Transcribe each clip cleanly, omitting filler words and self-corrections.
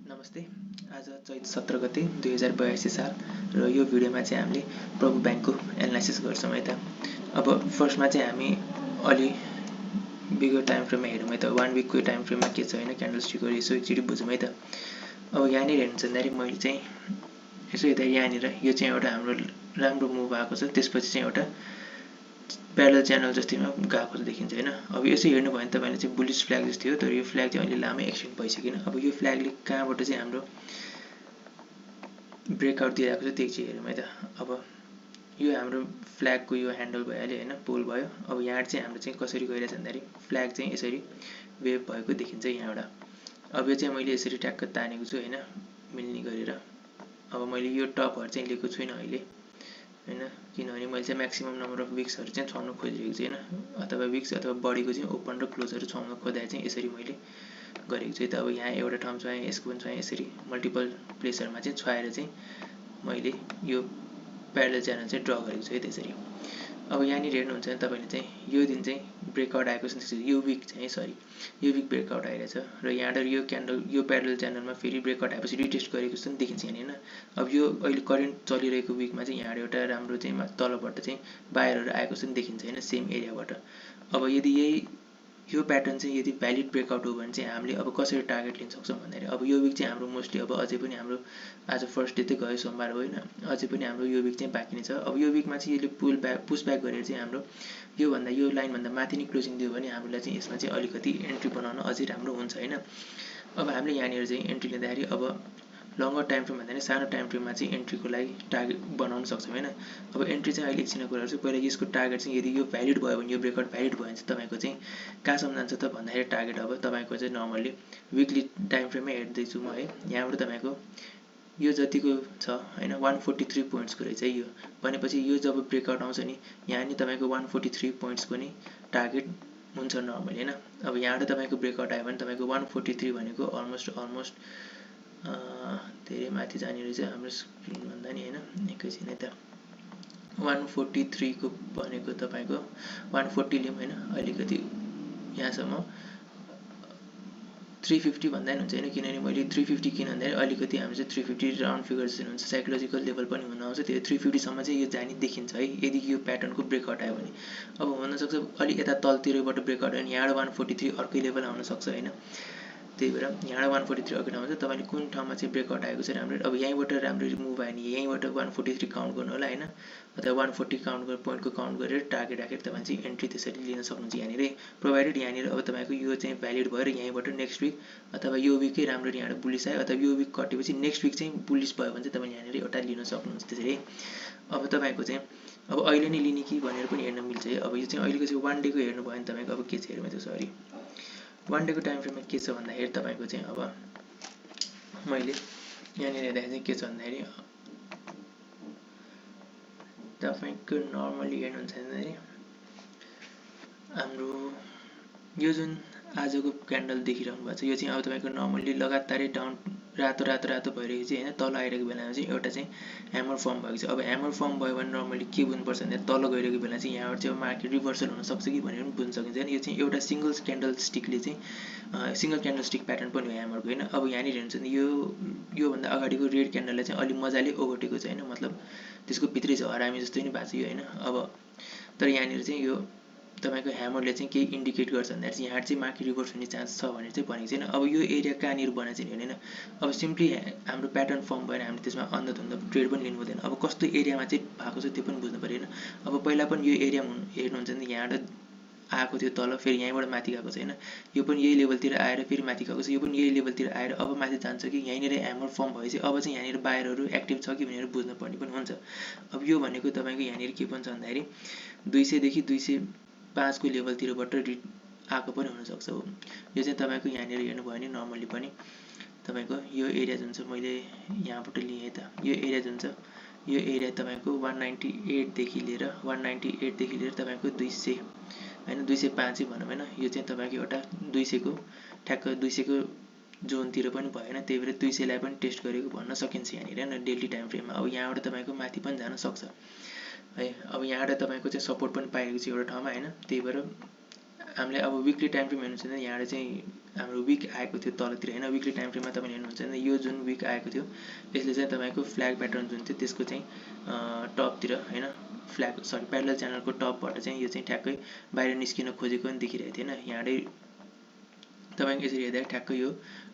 नमस्ते। आज चैत 17 गते 2082 साल र यो भिडियोमा चाहिँ हामीले प्रभु ब्याङ्कको एनालाइसिस गर्छौँ है त। अब फर्स्टमा चाहिँ हामी अलि बिगर टाइम फ्रेममा हेरौँ है त। 1 विकको टाइम फ्रेममा के छ होइन, क्यान्डलस्टिकहरू यसो एकचोटि बुझौँ है त। अब यहाँनिर हेर्नुहुन्छ भन्दाखेरि मैले चाहिँ यसो यता यहाँनिर यो चाहिँ एउटा हाम्रो राम्रो मुभ आएको छ, त्यसपछि चाहिँ एउटा प्यारलल च्यानल जस्तैमा गएको देखिन्छ होइन। अब यसो हेर्नुभयो भने तपाईँले चाहिँ बुलिस फ्ल्याग जस्तै हो, तर यो फ्ल्याग चाहिँ अहिले लामै एक्सटेन्ड भइसकेन। अब यो फ्ल्यागले कहाँबाट चाहिँ हाम्रो ब्रेकआउट दिइरहेको छ त्यही चाहिँ हेरौँ है त। अब यो हाम्रो फ्ल्यागको यो ह्यान्डल भइहाल्यो होइन, पोल भयो। अब यहाँ चाहिँ हाम्रो चाहिँ कसरी गइरहेछ भन्दाखेरि फ्ल्याग चाहिँ यसरी वेभ भएको देखिन्छ यहाँबाट। अब यो चाहिँ मैले यसरी ट्याक्क तानेको छु होइन, मिल्ने गरेर। अब मैले यो टपहरू चाहिँ लिएको छुइनँ अहिले होइन, किनभने मैले चाहिँ म्याक्सिमम नम्बर अफ विक्सहरू चाहिँ छाउन खोजिरहेको छु होइन, अथवा विक्स अथवा बडीको चाहिँ ओपन र क्लोजहरू छाउन खोज्दा चाहिँ यसरी मैले गरेको छु। त अब यहाँ एउटा ठाउँ छुवाएँ, यसको पनि छुवाएँ, यसरी मल्टिपल प्लेसहरूमा चाहिँ छुवाएर चाहिँ मैले यो प्यारलल च्यानल चाहिँ ड्र गरेको छु है त्यसरी। अब यहाँनिर हेर्नुहुन्छ भने तपाईँले चाहिँ यो दिन चाहिँ ब्रेकआउट आएको छ, यो विक चाहिँ यो विक ब्रेकआउट आइरहेछ र यहाँबाट यो क्यान्डल यो प्यारलल च्यानलमा फेरि ब्रेकआउट आएपछि रिटेस्ट गरेको जस्तो पनि देखिन्छ होइन। अब यो अहिले करेन्ट चलिरहेको विकमा चाहिँ यहाँबाट एउटा राम्रो चाहिँ तलबाट चाहिँ बाहिरहरू आएको जस्तो पनि देखिन्छ होइन, सेम एरियाबाट। अब यदि यही यो प्याटर्न चाहिँ यदि भ्यालिड ब्रेकआउट हो भने चाहिँ हामीले अब कसरी टार्गेट लिन सक्छौँ भन्दाखेरि अब यो विक चाहिँ हाम्रो मोस्टली अब अझै पनि हाम्रो आज फर्स्ट डे चाहिँ गयो सोमबार होइन, अझै पनि हाम्रो यो विक चाहिँ बाँकी नै छ। अब यो विकमा चाहिँ यसले पुस ब्याक गरेर चाहिँ हाम्रो यो लाइनभन्दा माथि नै क्लोजिङ दियो भने हामीलाई चाहिँ यसमा चाहिँ अलिकति एन्ट्री बनाउन अझै राम्रो हुन्छ होइन। अब हामीले यहाँनिर चाहिँ एन्ट्री लिँदाखेरि अब लङ्गर टाइम फ्रेम भन्दा सानो टाइम फ्रेममा चाहिँ एन्ट्रीको लागि टार्गेट बनाउन सक्छौँ होइन। अब एन्ट्री चाहिँ अहिले एकछिनको कुराहरू चाहिँ पहिला यसको टार्गेट चाहिँ यदि यो भ्यालिड भयो भने, यो ब्रेकआउट भ्यालिड भयो भने चाहिँ तपाईँको चाहिँ कहाँसम्म जान्छ त भन्दाखेरि टार्गेट अब तपाईँको चाहिँ नर्मल्ली विकली टाइम फ्रेममै हेर्दैछु म है। यहाँबाट तपाईँको यो जतिको छ होइन 143 पोइन्ट्सको रहेछ यो, भनेपछि यो जब ब्रेकआउट आउँछ नि यहाँ नि तपाईँको 143 पोइन्ट्सको नि टार्गेट हुन्छ नर्मली होइन। अब यहाँबाट तपाईँको ब्रेकआउट आयो भने तपाईँको 143 भनेको अलमोस्ट धेरै माथि जाने रहेछ हाम्रो स्क्रिनभन्दा नि होइन, एकैछिन है त। 143 को भनेको तपाईँको 140 लिउँ होइन, अलिकति यहाँसम्म 350 भन्दा नि हुन्छ होइन, किनभने मैले 350 किन भन्दाखेरि अलिकति हामी चाहिँ 350 राउन्ड फिगर जस्तो हुन्छ, साइकोलोजिकल लेभल पनि हुन आउँछ, त्यो 350सम्म चाहिँ यो जाने देखिन्छ है यदि यो प्याटर्नको ब्रेकआउट आयो भने। अब हुनसक्छ अलिक यता तलतिरबाट ब्रेकआउट आयो भने यहाँबाट 143 अर्कै लेभल आउनसक्छ होइन, त्यही भएर यहाँबाट 143 अर्कै ठाउँमा चाहिँ तपाईँले कुन ठाउँमा चाहिँ ब्रेकआउट आएको छ राम्रो। अब यहीँबाट राम्ररी मुभ आयो भने यहीँबाट 143 काउन्ट गर्नु होला होइन, अथवा 140 पोइन्टको काउन्ट गरेर टार्गेट राखेर तपाईँ चाहिँ एन्ट्री त्यसरी लिन सक्नुहुन्छ यहाँनिर, प्रोभाइडेड यहाँनिर अब तपाईँको यो चाहिँ भ्यालिड भएर यहीँबाट नेक्स्ट विक अथवा यो विकै राम्रो यहाँबाट बुलिस आयो अथवा यो विक कटेपछि नेक्स्ट विक चाहिँ बुलिस भयो भने चाहिँ तपाईँ यहाँनिर एउटा लिन सक्नुहुन्छ त्यसरी। अब तपाईँको चाहिँ अब अहिले नै लिने कि भनेर पनि हेर्न मिल्छ है। अब यो चाहिँ अहिलेको चाहिँ 1 डेको हेर्नुभयो भने तपाईँको अब के छ हेरौँ त, सरी 1 डेको टाइम फ्रेममा के छ भन्दाखेरि तपाईँको चाहिँ अब मैले यहाँनिर हेर्दाखेरि चाहिँ के छ भन्दाखेरि तपाईँको नर्मली हेर्नुहुन्छ भन्दाखेरि हाम्रो यो जुन आजको क्यान्डल देखिरहनु भएको छ यो चाहिँ अब तपाईँको नर्मल्ली लगातारै डाउन रातो भइरहेको चाहिँ होइन, तल आइरहेको बेलामा चाहिँ एउटा चाहिँ ह्यामर फर्म भएको छ। अब ह्यामर फर्म भयो भने नर्मली के बुझ्नुपर्छ भने तल गइरहेको बेला चाहिँ यहाँबाट चाहिँ मार्केट रिभर्सल हुनसक्छ कि भनेर पनि बुझ्न सकिन्छ होइन। यो चाहिँ एउटा सिङ्गल क्यान्डल स्टिकले चाहिँ सिङ्गल क्यान्डल स्टिक प्याटर्न पनि हो ह्यामरको होइन। अब यहाँनिर हेर्नुहुन्छ नि योभन्दा अगाडिको रेड क्यान्डललाई चाहिँ अलिक मजाले ओगटेको छ होइन, मतलब त्यसको भित्रै छ हरामी जस्तो नि भएको छ यो होइन। अब तर यहाँनिर चाहिँ यो तपाईँको ह्यामरले चाहिँ केही इन्डिकेट गर्छ भन्दाखेरि चाहिँ यहाँ चाहिँ मार्केट रिभर्स हुने चान्स छ भनेर चाहिँ भनेको छैन। अब यो एरिया कहाँनिर बना चाहिँ होइन, अब सिम्पली हाम्रो प्याटर्न फर्म भएर हामीले त्यसमा अन्धधुन्ध ट्रेड पनि लिनु हुँदैन। अब कस्तो एरियामा चाहिँ भएको छ त्यो पनि बुझ्नु पऱ्यो होइन। अब पहिला पनि यो एरिया हेर्नुहुन्छ भने यहाँबाट आएको थियो तल, फेरि यहीँबाट माथि गएको छ होइन, यो पनि यही लेभलतिर आएर फेरि माथि गएको छ, यो पनि यही लेभलतिर आएर अब माथि जान्छ कि यहीँनिर ह्यामर फर्म भएपछि अब चाहिँ यहाँनिर बायरहरू एक्टिभ छ कि भनेर बुझ्नु पर्ने पनि हुन्छ। अब यो भनेको तपाईँको यहाँनिर के पनि छ भन्दाखेरि 200 देखि 205 को लेभलतिरबाट आएको पनि हुनसक्छ हो। यो चाहिँ तपाईँको यहाँनिर हेर्नुभयो भने नर्मली पनि तपाईँको यो एरिया जुन छ मैले यहाँबाट लिएँ त, यो एरिया जुन छ यो एरिया तपाईँको 198 देखि लिएर तपाईँको 200 होइन 205 भनौँ होइन, यो चाहिँ तपाईँको एउटा 200 को ठ्याक्क 200 को जोनतिर पनि भयो होइन, त्यही भएर 200 लाई पनि टेस्ट गरेको भन्न सकिन्छ यहाँनिर होइन डेली टाइम फ्रेममा। अब यहाँबाट तपाईँको माथि पनि जान सक्छ है। अब यहाँबाट तपाईँको चाहिँ सपोर्ट पनि पाइरहेको छ एउटा ठाउँमा होइन, त्यही भएर हामीले अब विकली टाइम फ्रेम हेर्नुहुन्छ भने यहाँबाट चाहिँ हाम्रो विक आएको थियो तलतिर हैन विकली टाइम फ्रेममा तपाईले हेर्नुहुन्छ भने यो जुन विक आएको थियो यसले चाहिँ तपाईको फ्ल्याग प्याटर्न जुन थियो त्यसको चाहिँ टपतिर हैन फ्ल्याग सरी प्यारलल च्यानलको टपबाट चाहिँ यो चाहिँ ठ्याक्कै बाहिर निस्किन खोजेको पनि देखिरहेको थियो हैन यहाँडै तपाईको यसरी हेर्दा ठ्याक्कै यो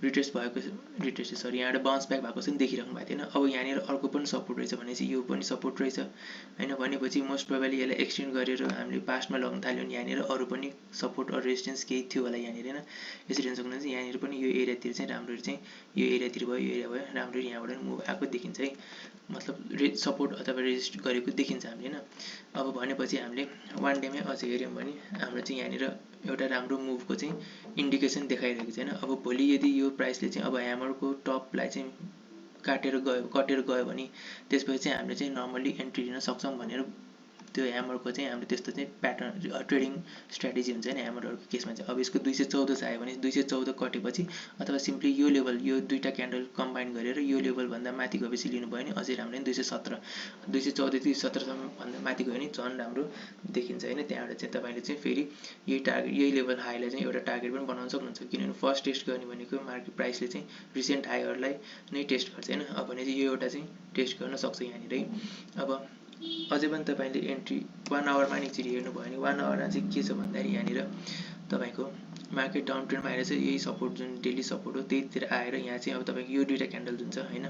रिट्रेस भएको रिट्रेस सरी यहाँबाट बाउन्स ब्याक भएको चाहिँ देखिराख्नु भएको थिएन अब यहाँनिर अर्को पनि सपोर्ट रहेछ भनेपछि यो पनि सपोर्ट रहेछ हैन भनेपछि मोस्ट प्रोबेबली यसलाई एक्सटेन्ड गरेर हामीले पास्टमा लग्न थाल्यो भने यहाँनिर अरू पनि सपोर्ट अर रेजिस्टेन्स केही थियो होला यहाँनिर हैन यसरी हेर्न सक्नुहुन्छ यहाँनिर पनि यो एरियातिर चाहिँ राम्ररी चाहिँ यो एरियातिर भयो यो एरिया भयो राम्ररी यहाँबाट मुभ आएको देखिन्छ है मतलब सपोर्ट अथवा रेजिस्ट गरेको देखिन्छ हामीले हैन अब भनेपछि हामीले वान डेमै अझै हेर्यौं भने हाम्रो चाहिँ यहाँनिर एउटा राम्रो मुभको चाहिँ इन्डिकेसन देखाइरहेको छ हैन अब भोलि यदि यो प्राइसले चाहिँ अब ह्यामरको टपलाई चाहिँ कटेर गयो भने त्यसपछि चाहिँ हामीले चाहिँ नर्मली एन्ट्री लिन सक्छौं भनेर त्यो ह्यामरको चाहिँ हामीले त्यस्तो चाहिँ प्याटर्न ट्रेडिङ स्ट्र्याटेजी हुन्छ नि ह्यामरहरुको केसमा चाहिँ अब यसको 214 आयो भने 214 कटेपछि अथवा सिम्पली यो लेभल यो दुईटा क्यान्डल कम्बाइन गरेर यो लेभल भन्दा माथि गएपछि लिनु भयो भने अझै राम्रो नि 217 214 17 सम्म भन्दा माथि गयो भने झन् राम्रो देखिन्छ हैन त्यहाँबाट चाहिँ तपाईले चाहिँ फेरि यही टार्गेट यही लेभल हाईलाई चाहिँ एउटा टार्गेट पनि बनाउन सक्नुहुन्छ किनभने फर्स्ट टेस्ट गर्ने भनेको मार्केट प्राइसले चाहिँ रिसेन्ट हाईहरुलाई नै टेस्ट गर्छ हैन अब भने चाहिँ यो एउटा चाहिँ टेस्ट गर्न सक्छ यहाँनिर अब अझै पनि तपाईले एन्ट्री 1 आवरमा नि एकचोटी हेर्नु भयो भने 1 आवरमा चाहिँ के छ भन्दाखेरि यहाँनिर तपाईको मार्केट डाउन ट्रेन्डमा आएर चाहिँ यही सपोर्ट जुन डेली सपोर्ट हो त्यहीतिर आएर यहाँ चाहिँ अब तपाईको यो दुईटा क्यान्डल जुन छ हैन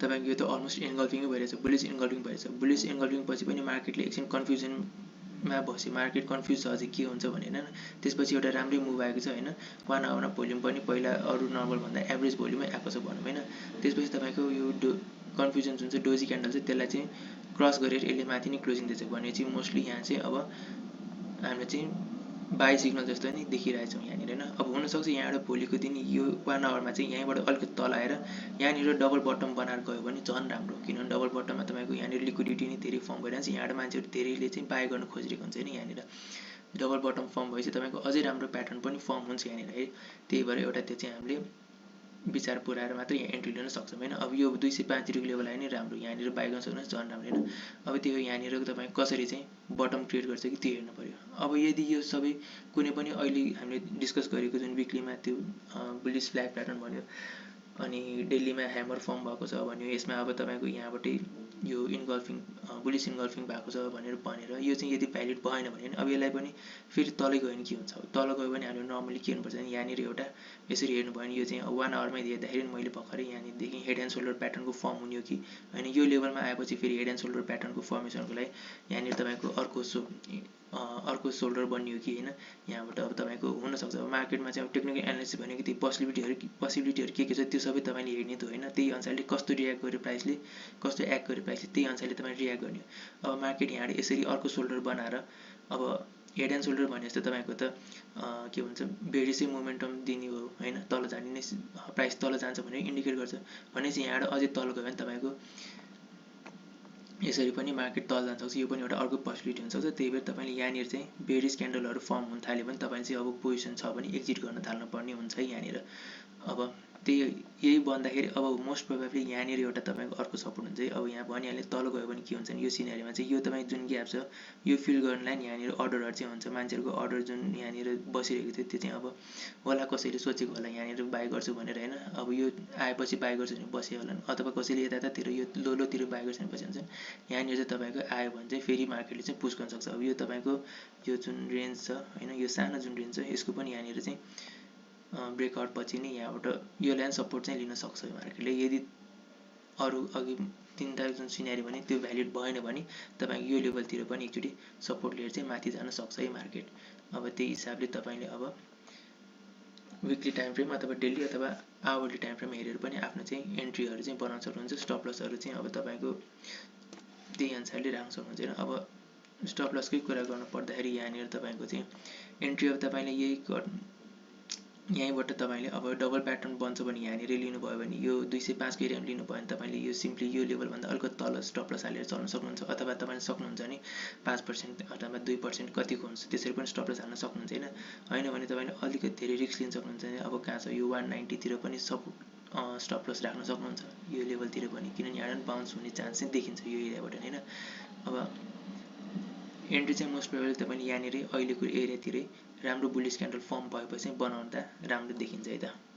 तपाईको यो त अलमोस्ट इन्गल्फिङ भइरहेछ बुलिश इन्गल्फिङ भइरहेछ बुलिश इन्गल्फिङ पछि पनि मार्केटले एकछिन कन्फ्युजनमा बस्यो मार्केट कन्फ्युज छ अझै के हुन्छ भनेर हैन त्यसपछि एउटा राम्रै मुभ आएको छ हैन 1 आवरमा भोल्युम पनि पहिला अरु नर्मल भन्दा एभरेज भोल्युमै आएको छ भनौं हैन त्यसपछि तपाईको यो कन्फ्युजन जुन चाहिँ डोजी क्यान्डल चाहिँ त्यसलाई चाहिँ क्रस गरेर यसले माथि नै क्लोजिङ दिन्छ भने चाहिँ मोस्टली यहाँ चाहिँ अब हामीले चाहिँ बाई सिग्नल जस्तो नै देखिरहेछौँ यहाँनिर हैन अब हुन सक्छ यहाँबाट भोलिको दिन यो 1 आवरमा चाहिँ यहीँबाट अलिकति तल आएर यहाँनिर डबल बटम बनाएर गयो भने झन् राम्रो किनभने डबल बटममा तपाईको यहाँनिर लिक्विडिटी नै धेरै फर्म भइरहेछ यहाँबाट मान्छेहरु धेरैले चाहिँ बाई गर्न खोजिरहेको हुन्छ नि यहाँनिर डबल बटम फर्म भएपछि तपाईको अझै राम्रो प्याटर्न पनि फर्म हुन्छ यहाँनिर है त्यही भएर एउटा त्यो चाहिँ हामीले विचार पुर्याएर मात्र यहाँ एन्ट्री लिन सक्छौं हैन अब यो 205 को लेभल आयो नि राम्रो यहाँनिर बाई गर्न सक्नुहुन्छ झन् राम्रो हैन अब त्यो यहाँनिर तपाई कसरी चाहिँ बटम क्रिएट गर्छ कि त्यो हेर्नु पर्यो अब यदि यो सबै कुनै पनि अहिले हामीले डिस्कस गरेको जुन वीकलीमा त्यो बुलिश फ्ल्याग प्याटर्न भन्यो अनि डेलीमा ह्यामर फर्म भएको छ भन्यो यसमा अब तपाईको यहाँबाटै यो इन्गल्फिङ बुलिश इन्गल्फिङ भएको छ भनेर यो चाहिँ यदि भ्यालिड भएन भने अब यसलाई पनि फेरि तलै गयो भने के हुन्छ तल गयो भने हामीले नर्मली के गर्नुपर्छ भने यहाँनिर एउटा यसरी हेर्नु भयो भने यो चाहिँ 1 आवरमै हेर्दाखेरि मैले भर्खरै यहाँनिर देखि हेड एन्ड शोल्डर प्याटर्नको फर्म हुने हो कि हैन यो लेभलमा आएपछि फेरि हेड एन्ड शोल्डर प्याटर्नको फर्मेसनको लागि यहाँनिर तपाईको अर्को शोल्डर बन्यो कि हैन यहाँबाट अब तपाईको हुन सक्छ अब मार्केटमा चाहिँ अब टेक्निकल एनालिसिस भनेको ती पोसिबिलिटीहरु के छ त्यो सबै तपाईले हेर्ने त हैन त्यही अनुसारले कस्तो रियाक्ट गर्यो प्राइसले कस्तो एक्ट गर्यो प्राइसले त्यही अनुसारले तपाईले रियाक्ट गर्ने अब मार्केट यहाँबाट यसरी अर्को शोल्डर बनाएर अब हेड एन्ड शोल्डर भने जस्तो तपाईको त के भन्छ बेरिसै मोमेन्टम दिने हो हैन तल जाने नै प्राइस तल जान्छ भनेर इन्डिकेट गर्छ भनेपछि यहाँबाट अझै तल गयो भने तपाईको यसरी पनि मार्केट तल जान सक्छ यो पनि एउटा अर्को पोसिबिलिटी हुन सक्छ त्यही भएर तपाईले यहाँनिर चाहिँ बेरिस क्यान्डलहरु फर्म हुन थाल्यो भने तपाईले चाहिँ अब पोजिसन छ भने एक्जिट गर्न थाल्नु पर्ने हुन्छ है यहाँनिर अब त्यही यही भन्दाखेरि अब मोस्ट प्रोबेबली यहाँनिर एउटा तपाईको अर्को सपोर्ट हुन्छ है अब यहाँ भनिहाले तल गयो भने के हुन्छ नि यो सिनेरीमा चाहिँ यो तपाई जुन ग्याप छ यो फिल गर्नलाई नि यहाँनिर अर्डरहरु चाहिँ हुन्छ मान्छेहरुको अर्डर जुन यहाँनिर बसिरहेको थियो त्यो चाहिँ अब होला कसैले सोचेको होला यहाँनिर बाई गर्छु भनेर हैन अब यो आएपछि बाई गर्छु भने बसे होला अथवा कसैले यतातिर यो लोतिर बाई गर्छ भने बसे हुन्छ यहाँनिर चाहिँ तपाईको आयो भने चाहिँ फेरि मार्केटले चाहिँ पुश गर्न सक्छ अब यो तपाईको यो जुन रेन्ज छ हैन यो सानो जुन रेन्ज छ यसको पनि यहाँनिर चाहिँ ब्रेकआउट पछि नै यहाँबाट यो लाइन सपोर्ट चाहिँ लिन सक्छ मार्केटले यदि अरु अघि तीनटा जुन सिनेरी भने त्यो भ्यालिड भएन भने तपाईको यो लेभलतिर पनि एकचोटी सपोर्ट लिएर चाहिँ माथि जान सक्छ है मार्केट अब त्यही हिसाबले तपाईले अब वीकली टाइम फ्रेम अथवा डेली अथवा आवरली टाइम फ्रेम हेरेर पनि आफ्नो चाहिँ एन्ट्रीहरु चाहिँ बनाउन सक्नुहुन्छ स्टप लसहरु चाहिँ अब तपाईको त्यही अनुसारले राख्न सक्नुहुन्छ अब स्टप लसकै कुरा गर्नु पर्दाखेरि यहाँनिर तपाईको चाहिँ एन्ट्री अब तपाईले यहीँबाट तपाईले अब डबल प्याटर्न बन्छ भने यहाँनिर लिनु भयो भने यो 205 को एरियामा लिनु भयो भने तपाईले यो सिम्पली यो लेभल भन्दा अलिकति तल स्टप लस हालेर चल्न सक्नुहुन्छ अथवा तपाईले सक्नुहुन्छ नि 5% अथवा 2% कतिको हुन्छ त्यसरी पनि स्टप लस हाल्न सक्नुहुन्छ हैन भने तपाईले अलिकति धेरै रिस्क लिन सक्नुहुन्छ नि अब कहाँ छ यो 190 तिर पनि स्टप लस राख्न सक्नुहुन्छ यो लेभलतिर पनि किनभने यहाँ बाउन्स हुने चान्स चाहिँ देखिन्छ यो एरियाबाट हैन अब एन्ट्री चाहिँ मोस्ट प्रोबेबली तपाईले यहाँनिर अहिलेको एरियातिरै राम्रो बुलिस क्यान्डल फर्म भएपछि बनाउँदा राम्रो देखिन्छ है त।